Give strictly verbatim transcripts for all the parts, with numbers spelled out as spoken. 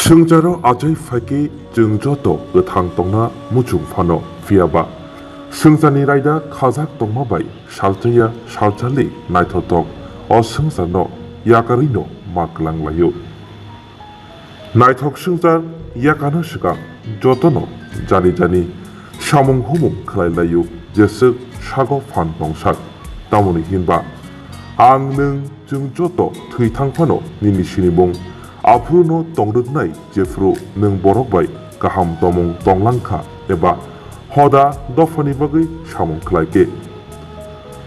Swngcharo achai phaikhe chwng joto kwthang tongna muchung phano, phiyaba swngcharni raida khajak tongma bai salchaya salcharli naithothok o swngcharno yakarwino ma kwlang laio. Naithok swngchar yakana swkang jotono jani jani samung humung khlai laio, jeswk sago phan tongsak. Tamoni hinba ang nwng chwng joto thwi thang phano nini sinimung aphuru no tongrwknai, jephuru nwng borok bai kaham tomung tonglang kha eba hoda dophani bagwi samung khlai khe.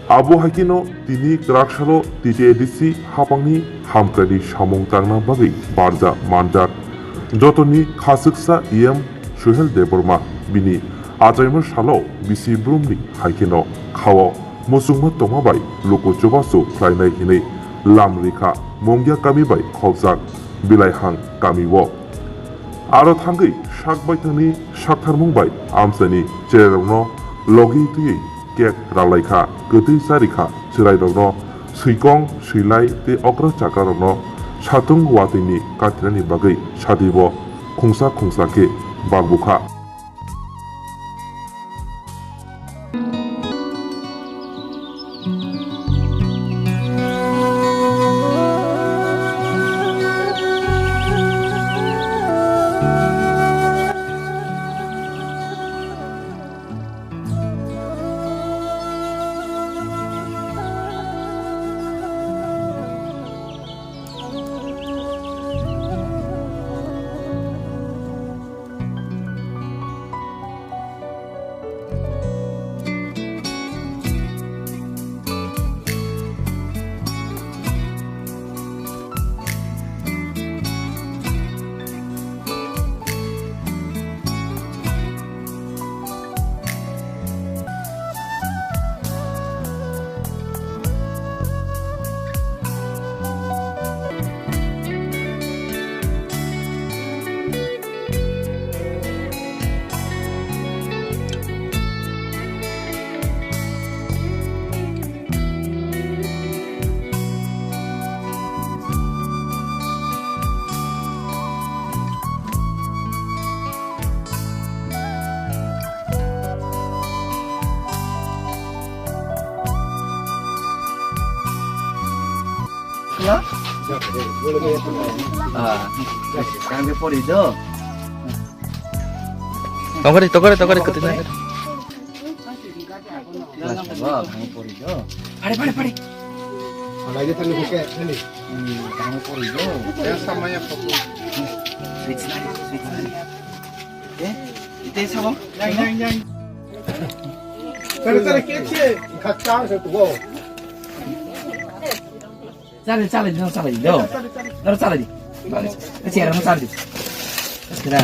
Abo hai kheno tini kwrak salo T T A D C haphangni hamkraini samung tangna bagwi barja manjak jotoni khaswksa E M Suhel Debbarma bini achaima salo bisi brumni hai kheno khao muchungma tongma bai luku chubachu khlainai hinwi lam rikha Mungya kami bai khopjak Bilaihang kami o. Aro thangwi sak baithangni saktharmung bai amchaini chererokno logi twiwi cake ralaikha, kwtwi charikha, chwrairokno swikong, swilai tei okra chakrarokno satung watwini katinani bagwi sadibo khungsa khungsa khe bakbukha. Hello? Ah, kami pori do. Tokari, tokari, tokari, ketina. Kelas dua, kami pori do. Pare, pare, pare. Lagi tadi buka ini. Hmm, kami pori do. Ya sama ya foto. Switch lagi, switch lagi. Eh, itu sama? Yang, yang, yang. Tadi, tadi kecil. Kacang satu, wow. Chale, chale, no, chale, no. No, chale di. Chale. Chale, no, chale di. Kira.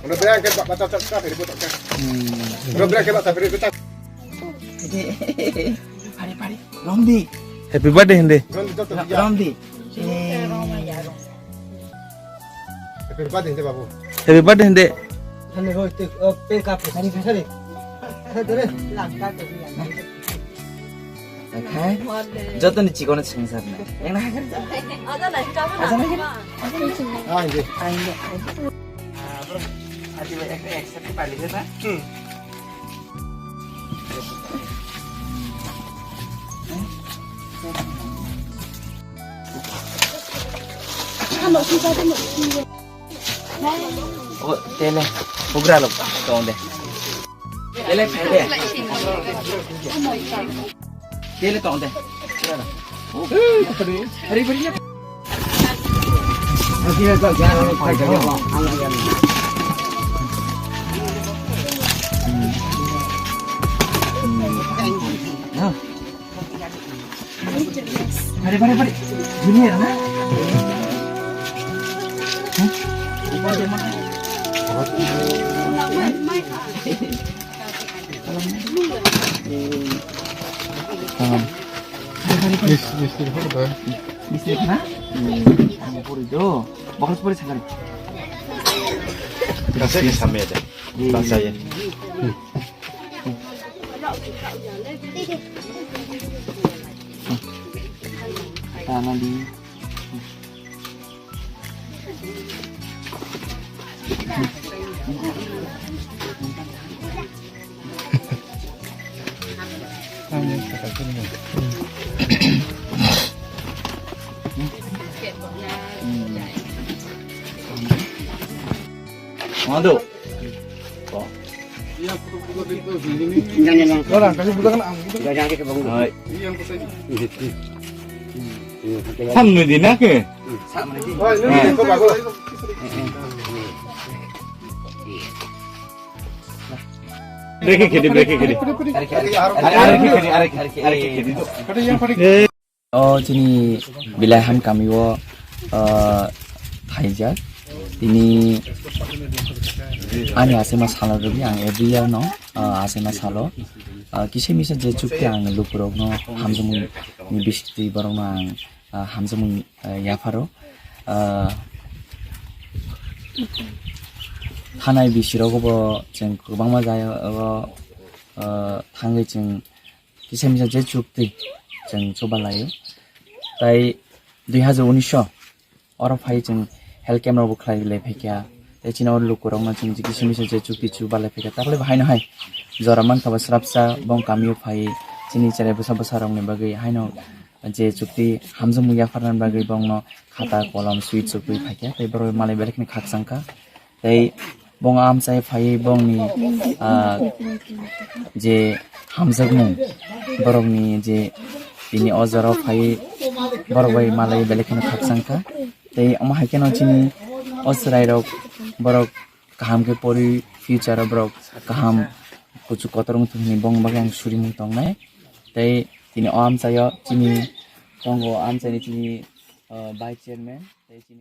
Uno bera ke bata chak chak, ini buat chak. Hmm. Uno bera ke bata beri chak. Pare, pare. Romdi. Happy birthday, hindi. Romdi. Eh. Happy birthday, hindi, babu. Happy birthday, hindi. Sale, hoi, te, oh, pe ka pe, sale, sale. Sale, sale. Oke. Joto ni chikon sing sar na. Yang na hagar ja. Aja na, aja na. Ah, hindi. Ah, hindi. Ah, bro. Adi ba ek, ek, satu balik na. Hmm. Oh, tele. Bugra lo, tong de. Tele, tele. Tele, tong de. Bugra lo. Oh, hari, hari, hari. Pare, pare, pare. Junior na? Hah? Tamam. Mis-, mistri apa? Mistri apa? Hmm. Kamu puri do. Bagus puri sakali. Kasih sampai ada. Bahasa ya. Ano di. Mado. Orang kasih buka kan ang. Hai. Ham nui di na ke? Hai. Brake khedi, brake khedi. Are, are khedi, are, are khedi. O chini Bilaiham kami o, ah, thaijak. Tini ani asema salo rwgwi ang every year no, ah, asema salo, ah, kisa misa je chukti ang lukurok no hamjakmung ni bisingtwi borok no ang, ah, hamjakmung, ah, yapharo. Ah, thanai bisirok bo chwng kwbangma jaya o, ah, thangwi chwng kisa misa je chukti chwng chuba laio. Tai dui hazar unis o oro phai chwng health camp rok bo khlai lai phaikha. Tai chini oro lukurok no chwng kisa misa je chukti chuba lai phaikha. Takle bo haino hai jora mankha bo srapsa bong kamio phai chini cherai bwsa bwsa rok ni bagwi haino je chukti hamjakmung yapharnani bagwi bongno khata kolom swi chukwi phaikha. Tai borok malai belai kheno khakchangkha. Tei bong amchai phaiwi bongni, ah, je hamjakmung, borokni je tini o jorao phaiwi borok bai malai belai kheno khakchangkha. Tei omo hai kheno chini o chwrairok borok kaham khe pori future o borok kaham kuchuk kotor wngthok hinwi bongni bagwi ang surimung tongnai. Tei tini o amchaio chini tongo amchaini chini, ah, vice chairman tei chini